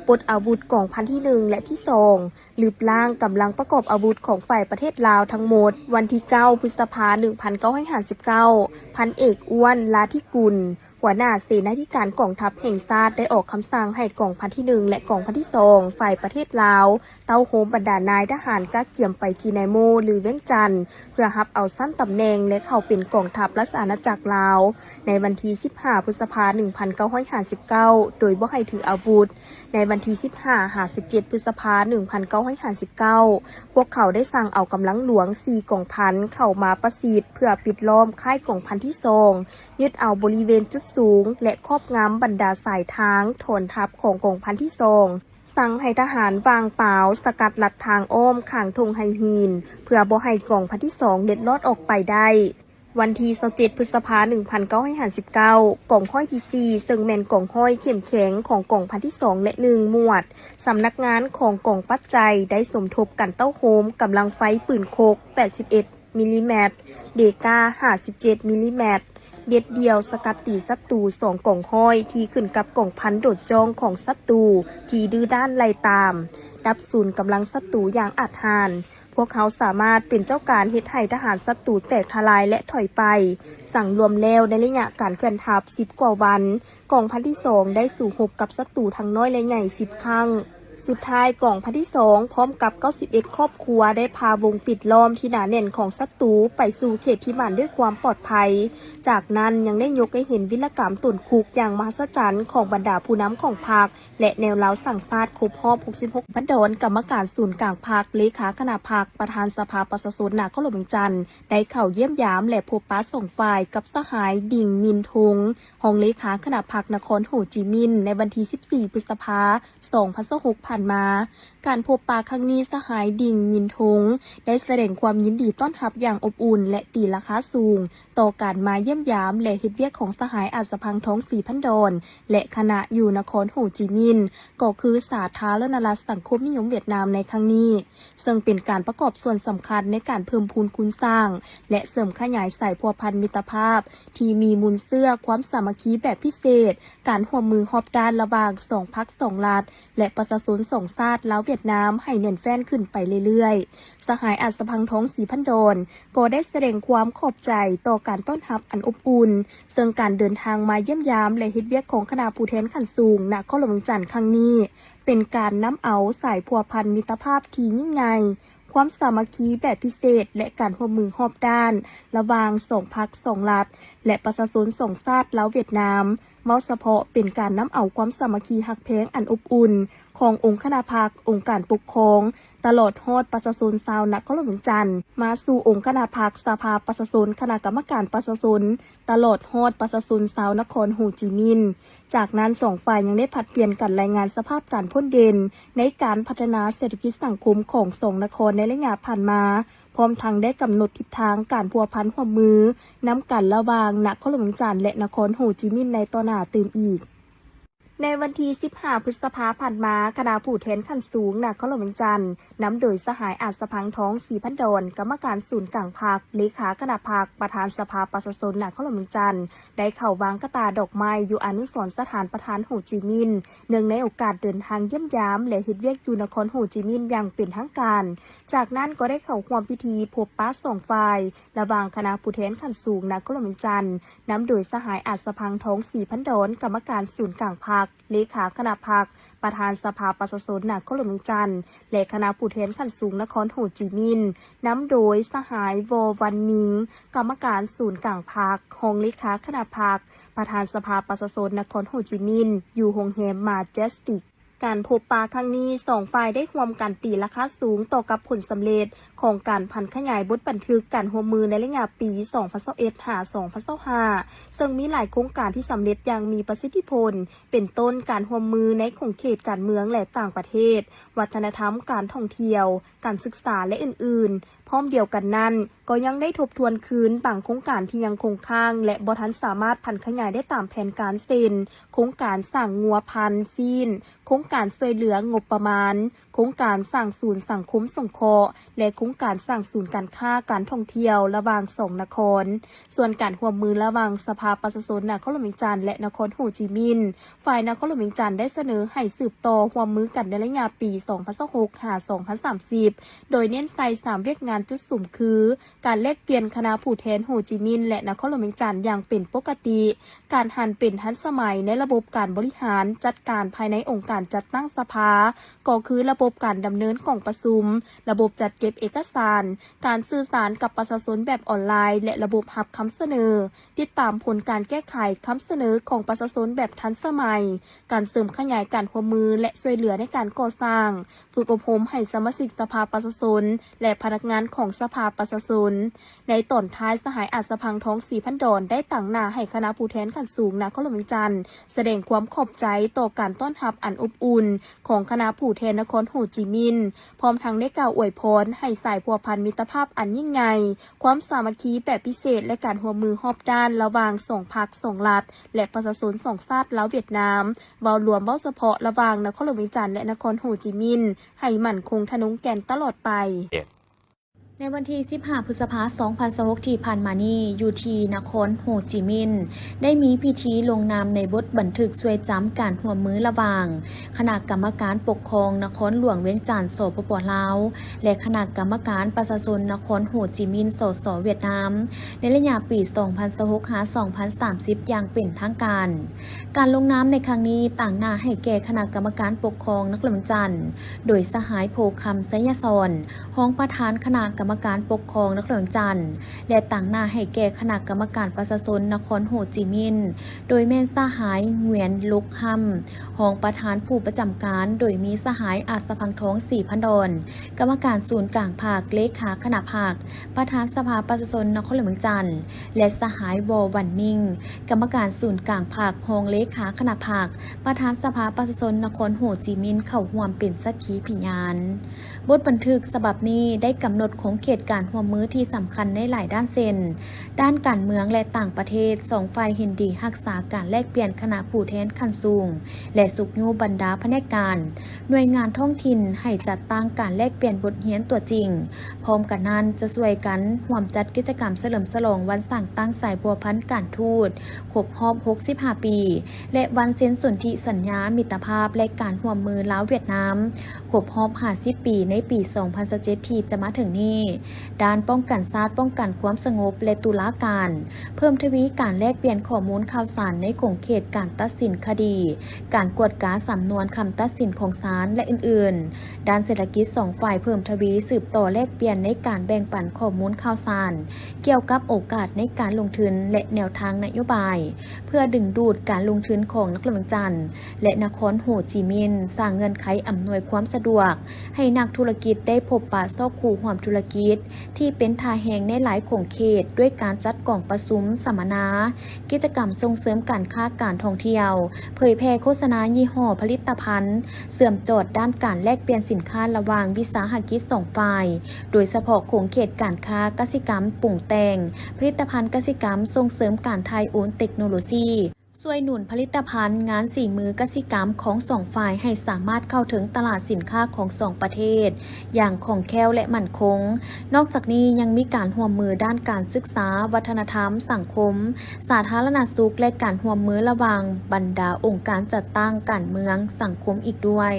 ປົດອາວຸດກອງພັນທີໜຶ່ງ ແລະ ທີສອງ ລຶບລ້າງກຳລັງປະກອບອາວຸດຂອງຝ່າຍປະເທດລາວທັງໝົດ. ວັນທີເກົ້າ ພຶດສະພາ ໜຶ່ງພັນເກົ້າຮ້ອຍຫ້າສິບເກົ້າ ພັນເອກ ອ້ວນ ລາທິກຸນ ຫົວໜ້າເສນາທິການກອງທັບແຫ່ງຊາດ ໄດ້ອອກຄຳສັ່ງໃຫ້ກອງພັນທີໜຶ່ງ ແລະ ກອງພັນທີສອງ ຝ່າຍປະເທດລາວ ເຕົ້າໂຮມບັນດານາຍທະຫານກະກຽມໄປຈີນາໂມ ຫຼື ວຽງຈັນ ເພື່ອຮັບເອົາຊັ້ນຕຳແໜ່ງ ແລະ ເຂົ້າເປັນກອງທັບລາຊະອານາຈັກລາວ ໃນວັນທີສິບຫ້າ ພຶດສະພາ ໜຶ່ງພັນເກົ້າຮ້ອຍຫ້າສິບເກົ້າ ໂດຍບໍ່ໃຫ້ຖືອາວຸດ. ໃນວັນທີສິບຫ້າ ຫາ ສິບເຈັດ ພຶດສະພາ ໜຶ່ງພັນເກົ້າຮ້ອຍຫ້າສິບເກົ້າ ພວກເຂົາໄດ້ສັ່ງເອົາກຳລັງຫຼວງສີ່ກອງພັນເຂົ້າມາປະຊິດ ເພື່ອປິດລ້ອມຄ້າຍກອງພັນທີສອງ ຍຶດເອົາບໍລິເວນຈຸດສູງ ແລະ ຄອບງຳບັນດາສາຍທາງຖອນທັບຂອງກອງພັນທີສອງ, ສັ່ງໃຫ້ທະຫານຫວ່າງປາວສະກັດລັດທາງອ້ອມຂ້າງທົ່ງໄຫຫີນ ເພື່ອບໍ່ໃຫ້ກອງພັນທີສອງເລັດລອດອອກໄປໄດ້. ວັນທີຊາວເຈັດ ພຶດສະພາ ໜຶ່ງພັນເກົ້າຮ້ອຍຫ້າສິບເກົ້າ ກອງຮ້ອຍທີສີ່ ເຊິ່ງແມ່ນກອງຮ້ອຍເຂັ້ມແຂງຂອງກອງພັນທີສອງ ແລະ ໜຶ່ງ ໝວດ ສຳນັກງານຂອງກອງປັດໄຈ ໄດ້ສົມທົບກັນເຕົ້າໂຮມກຳລັງໄຟປືນຄົກ ແປດສິບເອັດ ມິລລີແມັດ, ເດກາ ຫ້າສິບເຈັດ ມິລລີແມັດ ເດັດດ່ຽວ ສະກັດຕີສັດຕູສອງກອງຮ້ອຍທີ່ຂຶ້ນກັບກອງພັນໂດດຈ້ອງຂອງສັດຕູທີ່ດື້ດ້ານໄລ່ຕາມ, ດັບສູນກຳລັງສັດຕູຢ່າງອາດຫານ. ພວກເຮົາສາມາດເປັນເຈົ້າການເຮັດໃຫ້ທະຫານສັດຕູແຕກທະລາຍ ແລະ ຖອຍໄປ. ສັງລວມແລ້ວ, ໃນໄລຍະການເຄື່ອນທັບສິບກວ່າວັນ, ກອງພັນທີສອງໄດ້ສູ້ຮົບກັບສັດຕູທັງນ້ອຍ ແລະ ໃຫຍ່ສິບຄັ້ງ. ສຸດທ້າຍ, ກອງພັນທີສອງ ພ້ອມກັບເກົ້າສິບເອັດຄອບຄົວ ໄດ້ຜ່າວົງປິດລ້ອມທີ່ໜາແໜ້ນຂອງສັດຕູໄປສູ່ເຂດທີ່ໝັ້ນດ້ວຍຄວາມປອດໄພ. ຈາກນັ້ນຍັງໄດ້ຍົກໃຫ້ເຫັນວິລະກຳຕົນຄຸກຢ່າງມະຫັດສະຈັນຂອງບັນດາຜູ້ນຳຂອງພັກ ແລະ ແນວລາວສ້າງຊາດຄົບຮອບຫົກສິບຫົກ ພັນດອນ ກຳມະການສູນກາງພັກ, ເລຂາຄະນະພັກ, ປະທານສະພາປະຊາຊົນນະຄອນຫຼວງວຽງຈັນ ໄດ້ເຂົ້າຢ້ຽມຢາມ ແລະ ພົບປະສອງຝ່າຍກັບສະຫາຍ ດິງ ມິນທົງ ຮອງເລຂາຄະນະພັກນະຄອນໂຮຈິມິນ ໃນວັນທີສິບສີ່ ພຶດສະພາ ສອງພັນຊາວຫົກ ຜ່ານມາ. ການພົບປະຄັ້ງນີ້ ສະຫາຍ ດິງ ມິນທົງ ໄດ້ສະແດງຄວາມຍິນດີຕ້ອນຮັບຢ່າງອົບອຸ່ນ ແລະ ຕີລາຄາສູງຕໍ່ການມາຢ້ຽມຢາມ ແລະ ເຮັດວຽກຂອງສະຫາຍ ອາດສະພັງ ທອງສີພັນດອນ ແລະ ຄະນະຢູ່ນະຄອນໂຮຈິມິນ ກໍຄືສາທາລະນະລັດສັງຄົມນິຍົມຫວຽດນາມໃນຄັ້ງນີ້, ເຊິ່ງເປັນການປະກອບສ່ວນສຳຄັນໃນການເພີ່ມພູນຄູນສ້າງ ແລະ ເສີມຂະຫຍາຍສາຍພົວພັນມິດຕະພາບທີ່ມີມູນເຊື້ອຄວາມສາມັກຄີແບບພິເສດ, ການຮ່ວມມືຮອບດ້ານລະຫວ່າງສອງພັກສອງລັດ ແລະ ປະຊາຊົນສອງຊາດ ລາວ-ຫວຽດນາມ ໃຫ້ແໜ້ນແຟ້ນຂຶ້ນໄປເລື້ອຍໆ. ສະຫາຍ ອາດສະພັງ ທອງສີພັນດອນ ກໍໄດ້ສະແດງຄວາມຂອບໃຈຕໍ່ການຕ້ອນຮັບອັນອົບອຸ່ນ, ເຊິ່ງການເດີນທາງມາຢ້ຽມຢາມ ແລະ ເຮັດວຽກຂອງຄະນະຜູ້ແທນຂັ້ນສູງນະຄອນຫຼວງວຽງຈັນຄັ້ງນີ້ ເປັນການນຳເອົາສາຍພົວພັນມິດຕະພາບທີ່ຍິ່ງໃຫຍ່, ຄວາມສາມັກຄີແບບພິເສດ ແລະ ການຮ່ວມມືຮອບດ້ານລະຫວ່າງສອງພັກສອງລັດ ແລະ ປະຊາຊົນສອງຊາດ ລາວ-ຫວຽດນາມ, ເວົ້າສະເພາະເປັນການນຳເອົາຄວາມສາມັກຄີຮັກແພງອັນອົບອຸ່ນຂອງອົງຄະນະພັກ, ອົງການປົກຄອງ, ຕະຫຼອດຮອດປະຊາຊົນຊາວນະຄອນຫຼວງວຽງຈັນ ມາສູ່ອົງຄະນະພັກ, ສະພາປະຊາຊົນ, ຄະນະກຳມະການປະຊາຊົນ, ຕະຫຼອດຮອດປະຊາຊົນຊາວນະຄອນໂຮຈິມິນ. ຈາກນັ້ນ, ສອງຝ່າຍຍັງໄດ້ຜັດປ່ຽນກັນລາຍງານສະພາບການພົ້ນເດັ່ນໃນການພັດທະນາເສດຖະກິດສັງຄົມຂອງສອງນະຄອນໃນໄລຍະຜ່ານມາ, ພ້ອມທັງໄດ້ກຳນົດທິດທາງການພົວພັນຮ່ວມມືນຳກັນລະຫວ່າງນະຄອນຫຼວງວຽງຈັນ ແລະ ນະຄອນໂຮຈິມິນໃນຕໍ່ໜ້າຕື່ມອີກ. ໃນວັນທີສິບຫ້າ ພຶດສະພາຜ່ານມາ, ຄະນະຜູ້ແທນຂັ້ນສູງນະຄອນຫຼວງວຽງຈັນ ນຳໂດຍສະຫາຍ ອາດສະພັງ ທອງສີພັນດອນ ກຳມະການສູນກາງພັກ, ເລຂາຄະນະພັກ, ປະທານສະພາປະຊາຊົນນະຄອນຫຼວງວຽງຈັນ ໄດ້ເຂົ້າວາງກະຕ່າດອກໄມ້ຢູ່ອະນຸສອນສະຖານປະທານໂຮຈິມິນ ເນື່ອງໃນໂອກາດເດີນທາງຢ້ຽມຢາມ ແລະ ເຮັດວຽກຢູ່ນະຄອນໂຮຈິມິນຢ່າງເປັນທາງການ. ຈາກນັ້ນກໍໄດ້ເຂົ້າຮ່ວມພິທີພົບປະສອງຝ່າຍ ລະຫວ່າງຄະນະຜູ້ແທນຂັ້ນສູງນະຄອນຫຼວງວຽງຈັນ ນຳໂດຍສະຫາຍ ອາດສະພັງ ທອງສີພັນດອນ ກຳມະການສູນກາງພັກ, ເລຂາຄະນະພັກ, ປະທານສະພາປະຊາຊົນນະຄອນຫຼວງວຽງຈັນ ແລະ ຄະນະຜູ້ແທນຂັ້ນສູງນະຄອນໂຮຈິມິນ ນຳໂດຍສະຫາຍ ວໍ ວັນມິງ ກຳມະການສູນກາງພັກ, ຮອງເລຂາຄະນະພັກ, ປະທານສະພາປະຊາຊົນນະຄອນໂຮຈິມິນ ຢູ່ໂຮງແຮມມາເຈສຕິກ. ການພົບປະຄັ້ງນີ້ ສອງຝ່າຍໄດ້ຮ່ວມກັນຕີລາຄາສູງຕໍ່ກັບຜົນສຳເລັດຂອງການຜັນຂະຫຍາຍບົດບັນທຶກການຮ່ວມມືໃນໄລຍະປີສອງພັນຊາວເອັດ ຫາ ສອງພັນຊາວຫ້າ ເຊິ່ງມີຫຼາຍໂຄງການທີ່ສຳເລັດຢ່າງມີປະສິດທິຜົນ ເປັນຕົ້ນການຮ່ວມມືໃນຂົງເຂດການເມືອງ ແລະ ຕ່າງປະເທດ, ວັດທະນະທຳ, ການທ່ອງທ່ຽວ, ການສຶກສາ ແລະ ອື່ນໆ. ພ້ອມດຽວກັນນັ້ນ, ກໍຍັງໄດ້ທົບທວນຄືນບາງໂຄງການທີ່ຍັງຄົງຄ້າງ ແລະ ບໍ່ທັນສາມາດຜັນຂະຫຍາຍໄດ້ຕາມແຜນການ ເຊັ່ນ ໂຄງການສ້າງງົວພັນຊີ້ນ, ໂຄງ ການຊ່ວຍເຫຼືອງົບປະມານໂຄງການສ້າງສູນສັງຄົມສົງເຄາະ ແລະ ໂຄງການສ້າງສູນການຄ້າການທ່ອງທ່ຽວລະຫວ່າງສອງນະຄອນ. ສ່ວນການຮ່ວມມືລະຫວ່າງສະພາປະຊາຊົນນະຄອນຫຼວງວຽງຈັນ ແລະ ນະຄອນໂຮຈິມິນ ຝ່າຍນະຄອນຫຼວງວຽງຈັນໄດ້ສະເໜີໃຫ້ສືບຕໍ່ຮ່ວມມືກັນໃນໄລຍະປີສອງພັນຊາວຫົກຫາສອງພັນສາມສິບ ໂດຍເນັ້ນໃສ່ສາມວຽກງານຈຸດສຸມຄື ການແລກປ່ຽນຄະນະຜູ້ແທນໂຮຈິມິນ ແລະ ນະຄອນຫຼວງວຽງຈັນຢ່າງເປັນປົກກະຕິ, ການຫັນເປັນທັນສະໄໝໃນລະບົບການບໍລິຫານຈັດການພາຍໃນອົງການຈັດຕັ້ງສະພາ ກໍຄືລະບົບການດຳເນີນກອງປະຊຸມ, ລະບົບຈັດເກັບເອກະສານ, ການສື່ສານກັບປະຊາຊົນແບບອອນລາຍ ແລະ ລະບົບຮັບຄຳສະເໜີ, ຕິດຕາມຜົນການແກ້ໄຂຄຳສະເໜີຂອງປະຊາຊົນແບບທັນສະໄໝ, ການເສີມຂະຫຍາຍການຮ່ວມມື ແລະ ຊ່ວຍເຫຼືອໃນການກໍ່ສ້າງ, ຝຶກອົບຮົມໃຫ້ສະມາຊິກສະພາປະຊາຊົນ ແລະ ພະນັກງານຂອງສະພາປະຊາຊົນ. ໃນຕອນທ້າຍ, ສະຫາຍ ອາດສະພັງທອງ ສີພັນດອນ ໄດ້ຕາງໜ້າໃຫ້ຄະນະຜູ້ແທນຂັ້ນສູງນະຄອນຫຼວງວຽງຈັນ ສະແດງຄວາມຂອບໃຈຕໍ່ການຕ້ອນຮັບອັນອົບອຸ່ນຂອງຄະນະຜູ້ແທນນະຄອນໂຮຈິມິນ ພ້ອມທັງໄດ້ກ່າວອວຍພອນໃຫ້ສາຍພົວພັນມິດຕະພາບອັນຍິ່ງໃຫຍ່, ຄວາມສາມັກຄີແບບພິເສດ ແລະ ການຮ່ວມມືຮອບດ້ານລະຫວ່າງສອງພັກສອງລັດ ແລະ ປະຊາຊົນສອງຊາດລາວຫວຽດນາມ ເວົ້າລວມເວົ້າສະເພາະລະຫວ່າງນະຄອນຫຼວງວຽງຈັນ ແລະ ນະຄອນໂຮຈິມິນ ໃຫ້ໝັ້ນຄົງທະນົງແກ່ນຕະຫຼອດໄປ. ໃນວັນທີສິບຫ້າ ພຶດສະພາ ສອງພັນຊາວຫົກ ທີ່ຜ່ານມານີ້, ຢູ່ທີ່ນະຄອນໂຮຈິມິນ ໄດ້ມີພິທີລົງນາມໃນບົດບັນທຶກຊ່ວຍຈຳການຮ່ວມມືລະຫວ່າງຄະນະກຳມະການປົກຄອງນະຄອນຫຼວງວຽງຈັນ ສປປ ລາວ ແລະ ຄະນະກຳມະການປະຊາຊົນນະຄອນໂຮຈິມິນ ສສ ຫວຽດນາມ ໃນໄລຍະປີສອງພັນຊາວຫົກຫາສອງພັນສາມສິບ ຢ່າງເປັນທາງການ. ການລົງນາມໃນຄັ້ງນີ້ ຕາງໜ້າໃຫ້ແກ່ຄະນະກຳມະການປົກຄອງນະຄອນຫຼວງວຽງຈັນ ໂດຍສະຫາຍ ໂພຄຳ ໄຊຍະສອນ ຮອງປະທານຄະນະກຳມະການປົກຄອງນະຄອນຫຼວງວຽງຈັນ ແລະ ຕາງໜ້າໃຫ້ແກ່ຄະນະກຳມະການປະຊາຊົນນະຄອນໂຮຈິມິນ ໂດຍແມ່ນສະຫາຍ ງວຽນ ລຸກຮຳ ຮອງປະທານຜູ້ປະຈຳການ, ໂດຍມີສະຫາຍ ອາດສະພັງທອງ ສີພັນດອນ ກຳມະການສູນກາງພັກ, ເລຂາຄະນະພັກ, ປະທານສະພາປະຊາຊົນນະຄອນຫຼວງວຽງຈັນ ແລະ ສະຫາຍ ວໍ ວັນມິງ ກຳມະການສູນກາງພັກ, ຮອງເລຂາຄະນະພັກ, ປະທານສະພາປະຊາຊົນນະຄອນໂຮຈິມິນ ເຂົ້າຮ່ວມເປັນສັກຂີພິຍານ. ບົດບັນທຶກສະບັບນີ້ໄດ້ກຳນົດຂົງເຂດການຮ່ວມມືທີ່ສຳຄັນໃນຫຼາຍດ້ານເຊັ່ນ ດ້ານການເມືອງ ແລະ ຕ່າງປະເທດ, ສອງຝ່າຍເຫັນດີຮັກສາການແລກປ່ຽນຄະນະຜູ້ແທນຂັ້ນສູງ ແລະ ຊຸກຍູ້ບັນດາພະແນກການ, ໜ່ວຍງານທ້ອງຖິ່ນໃຫ້ຈັດຕັ້ງການແລກປ່ຽນບົດຮຽນຕົວຈິງ. ພ້ອມກັນນັ້ນ, ຈະຊ່ວຍກັນຮ່ວມຈັດກິດຈະກຳສະເຫຼີມສະຫຼອງວັນສ້າງຕັ້ງສາຍພົວພັນການທູດຄົບຮອບຫົກສິບຫ້າປີ ແລະ ວັນເຊັນສົນທິສັນຍາມິດຕະພາບ ແລະ ການຮ່ວມມືລາວ-ຫວຽດນາມ ຄົບຮອບຫ້າສິບປີ ໃນປີສອງພັນຊາວເຈັດ ທີ່ຈະມາເຖິງນີ້. ດ້ານປ້ອງກັນຊາດ, ປ້ອງກັນຄວາມສະຫງົບ ແລະ ຕຸລາການ, ເພີ່ມທະວີການແລກປ່ຽນຂໍ້ມູນຂ່າວສານໃນຂົງເຂດການຕັດສິນຄະດີ, ການກວດກາສຳນວນຄຳຕັດສິນຂອງສານ ແລະ ອື່ນໆ. ດ້ານເສດຖະກິດ, ສອງຝ່າຍເພີ່ມທະວີສືບຕໍ່ແລກປ່ຽນໃນການແບ່ງປັນຂໍ້ມູນຂ່າວສານ ກ່ຽວກັບໂອກາດໃນການລົງທຶນ ແລະ ແນວທາງນະໂຍບາຍ ເພື່ອດຶງດູດການລົງທຶນຂອງນະຄອນຫຼວງວຽງຈັນ ແລະ ນະຄອນໂຮຈິມິນ, ສ້າງເງື່ອນໄຂອຳນວຍຄວາມສະດວກໃຫ້ນັກທຸລະກິດໄດ້ພົບປະຊອກຄູ່ຮ່ວມທຸລະກິດທີ່ເປັນທ່າແຮງໃນຫຼາຍຂົງເຂດ ດ້ວຍການຈັດກອງປະຊຸມ, ສຳມະນາ, ກິດຈະກຳສົ່ງເສີມການຄ້າການທ່ອງທ່ຽວ, ເຜີຍແຜ່ໂຄສະນາຍີ່ຫໍ້ຜະລິດຕະພັນ, ເຊື່ອມຈອດດ້ານການແລກປ່ຽນສິນຄ້າລະຫວ່າງວິສາຫະກິດສອງຝ່າຍ, ໂດຍສະເພາະຂົງເຂດການຄ້າກະສິກຳປຸງແຕ່ງ, ຜະລິດຕະພັນກະສິກຳ, ສົ່ງເສີມການຖ່າຍໂອນເຕັກໂນໂລຊີ, ຊ່ວຍໜູນຜະລິດຕະພັນງານສີມືກະສິກຳຂອງສອງຝ່າຍໃຫ້ສາມາດເຂົ້າເຖິງຕະຫຼາດສິນຄ້າຂອງສອງປະເທດຢ່າງຄ່ອງແຄ້ວ ແລະ ໝັ້ນຄົງ. ນອກຈາກນີ້ຍັງມີການຮ່ວມມືດ້ານການສຶກສາ, ວັດທະນະທຳ, ສັງຄົມ, ສາທາລະນະສຸກ ແລະ ການຮ່ວມມືລະຫວ່າງບັນດາອົງການຈັດຕັ້ງການເມືອງ, ສັງຄົມອີກດ້ວຍ.